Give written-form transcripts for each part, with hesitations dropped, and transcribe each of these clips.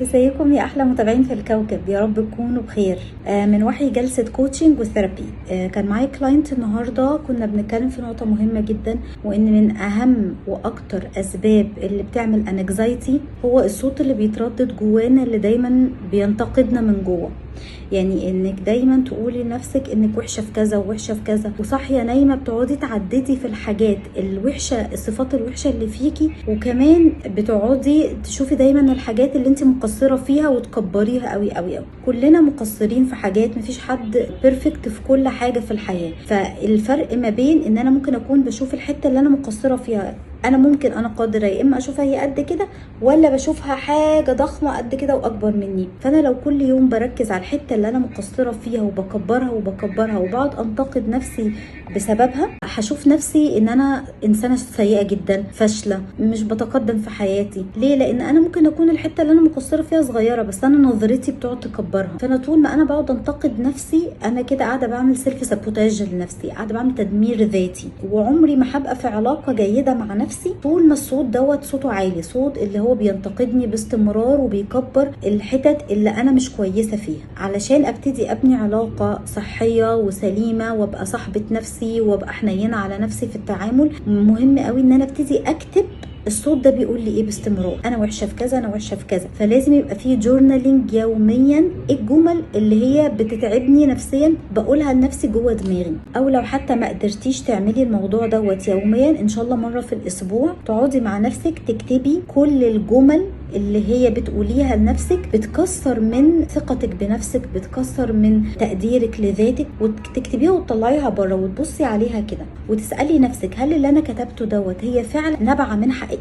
ازيكم يا احلى متابعين في الكوكب؟ يا رب تكونوا بخير. من وحي جلسه coaching و therapy، كان معايا client النهارده، كنا بنتكلم في نقطة مهمة جدا، وان من اهم واكتر اسباب اللي بتعمل anxiety هو الصوت اللي بيتردد جوانا، اللي دايما بينتقدنا من جوه. يعني انك دايما تقولي لنفسك انك وحشة في كذا ووحشه في كذا، وصاحيه نايمة بتقعدي تعددي في الحاجات الوحشه، الصفات الوحشة اللي فيكي، وكمان بتقعدي تشوفي دايما الحاجات اللي انت مقصرة فيها وتكبريها قوي قوي قوي. كلنا مقصرين في حاجات، مفيش حد perfect في كل حاجة في الحياه. فالفرق ما بين ان انا ممكن اكون بشوف الحتة اللي انا مقصرة فيها، انا ممكن انا قادرة يا اما اشوفها هي قد كده، ولا بشوفها حاجة ضخمة قد كده واكبر مني. فانا لو كل يوم بركز على الحتة اللي انا مقصرة فيها وبكبرها وبكبرها وبقعد انتقد نفسي بسببها، هشوف نفسي ان انا انسانه سيئه جدا، فاشله، مش بتقدم في حياتي. ليه؟ لان انا ممكن اكون الحتة اللي انا مقصرة فيها صغيره، بس انا نظرتي بتقعد تكبرها. فانا طول ما انا بقعد انتقد نفسي، انا كده قاعدة بعمل self sabotage لنفسي، قاعدة بعمل تدمير ذاتي، وعمري ما هبقى في علاقة جيدة مع نفسي طول ما الصوت دوت صوته عالي، صوت اللي هو بينتقدني باستمرار وبيكبر الحتت اللي انا مش كويسة فيها. علشان ابتدي ابني علاقة صحية وسليمه وابقى صاحبه نفسي وابقى حنينه على نفسي في التعامل، مهم قوي ان انا ابتدي اكتب الصوت ده بيقول لي ايه باستمرار. انا وحشة في كذا، انا وحشة في كذا. فلازم يبقى فيه journaling يوميا، ايه الجمل اللي هي بتتعبني نفسيا بقولها لنفسي جوه دماغي. او لو حتى ما قدرتيش تعملي الموضوع دوت يوميا، ان شاء الله مرة في الاسبوع تقعدي مع نفسك تكتبي كل الجمل اللي هي بتقوليها لنفسك، بتكسر من ثقتك بنفسك، بتكسر من تقديرك لذاتك، وتكتبيها وتطلعيها بره وتبصي عليها كده وتسالي نفسك هل اللي انا كتبته دوت هي فعلا نابعة من حقيقتي؟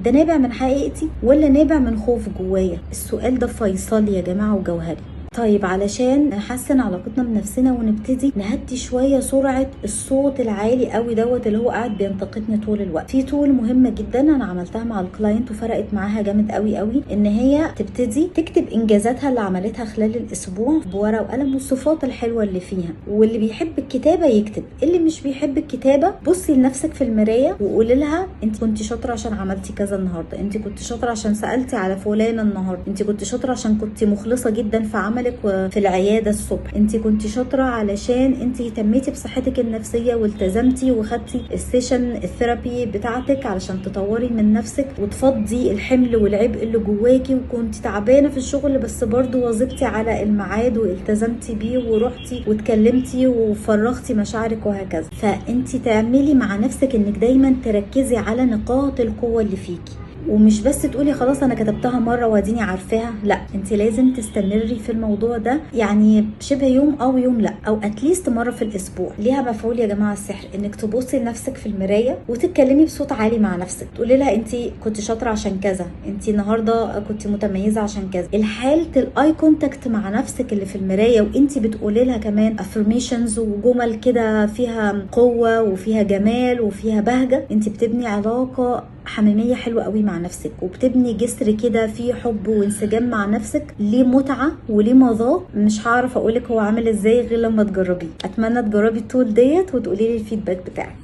ده نابع من حقيقتي ولا نابع من خوف جوايا؟ السؤال ده فيصلي يا جماعة وجوهري. طيب علشان نحسن علاقتنا بنفسنا ونبتدي نهدي شوية سرعة الصوت العالي قوي دوت اللي هو قاعد بينتقدني طول الوقت، في tool مهمة جدا انا عملتها مع ال client وفرقت معاها جامد قوي قوي، ان هي تبتدي تكتب انجازاتها اللي عملتها خلال الاسبوع بورقه وقلم، والصفات الحلوة اللي فيها. واللي بيحب الكتابة يكتب، اللي مش بيحب الكتابة بصي لنفسك في المراية وقولي لها انت كنت شاطرة عشان عملتي كذا النهارده، انت كنت شاطرة عشان سالتي على فلانه النهارده، انت كنت شاطرة عشان كنت مخلصة جدا في عملك في العيادة الصبح، انت كنت شاطرة علشان انت اهتميتي بصحتك النفسية والتزمتي وخدتي ال session ال therapy بتاعتك علشان تطوري من نفسك وتفضي الحمل والعبء اللي جواكي، وكنت تعبانة في الشغل بس برضو واظبتي على الميعاد والتزمتي بيه ورحتي واتكلمتي وفرغتي مشاعرك وهكذا. فانت تعملي مع نفسك انك دايما تركزي على نقاط القوة اللي فيكي، ومش بس تقولي خلاص انا كتبتها مرة واديني عارفاها، لا انت لازم تستمري في الموضوع ده، يعني شبه يوم او يوم لا، او at least مرة في الاسبوع. ليها مفعول يا جماعة السحر، انك تبصي لنفسك في المراية وتتكلمي بصوت عالي مع نفسك، تقولي لها انت كنت شاطرة عشان كذا، انت النهارده كنت متميزة عشان كذا. الحالة ال eye contact مع نفسك اللي في المراية وانت بتقولي لها كمان affirmations وجمل كده فيها قوة وفيها جمال وفيها بهجة، انت بتبني علاقة حميمية حلوة قوي مع نفسك، وبتبني جسر كده فيه حب وانسجام مع نفسك، ليه متعه وليه مذاق مش هعرف اقولك هو عامل ازاي غير لما تجربيه. اتمنى تجربي ال tool ديت وتقولي لي ال feedback بتاعك.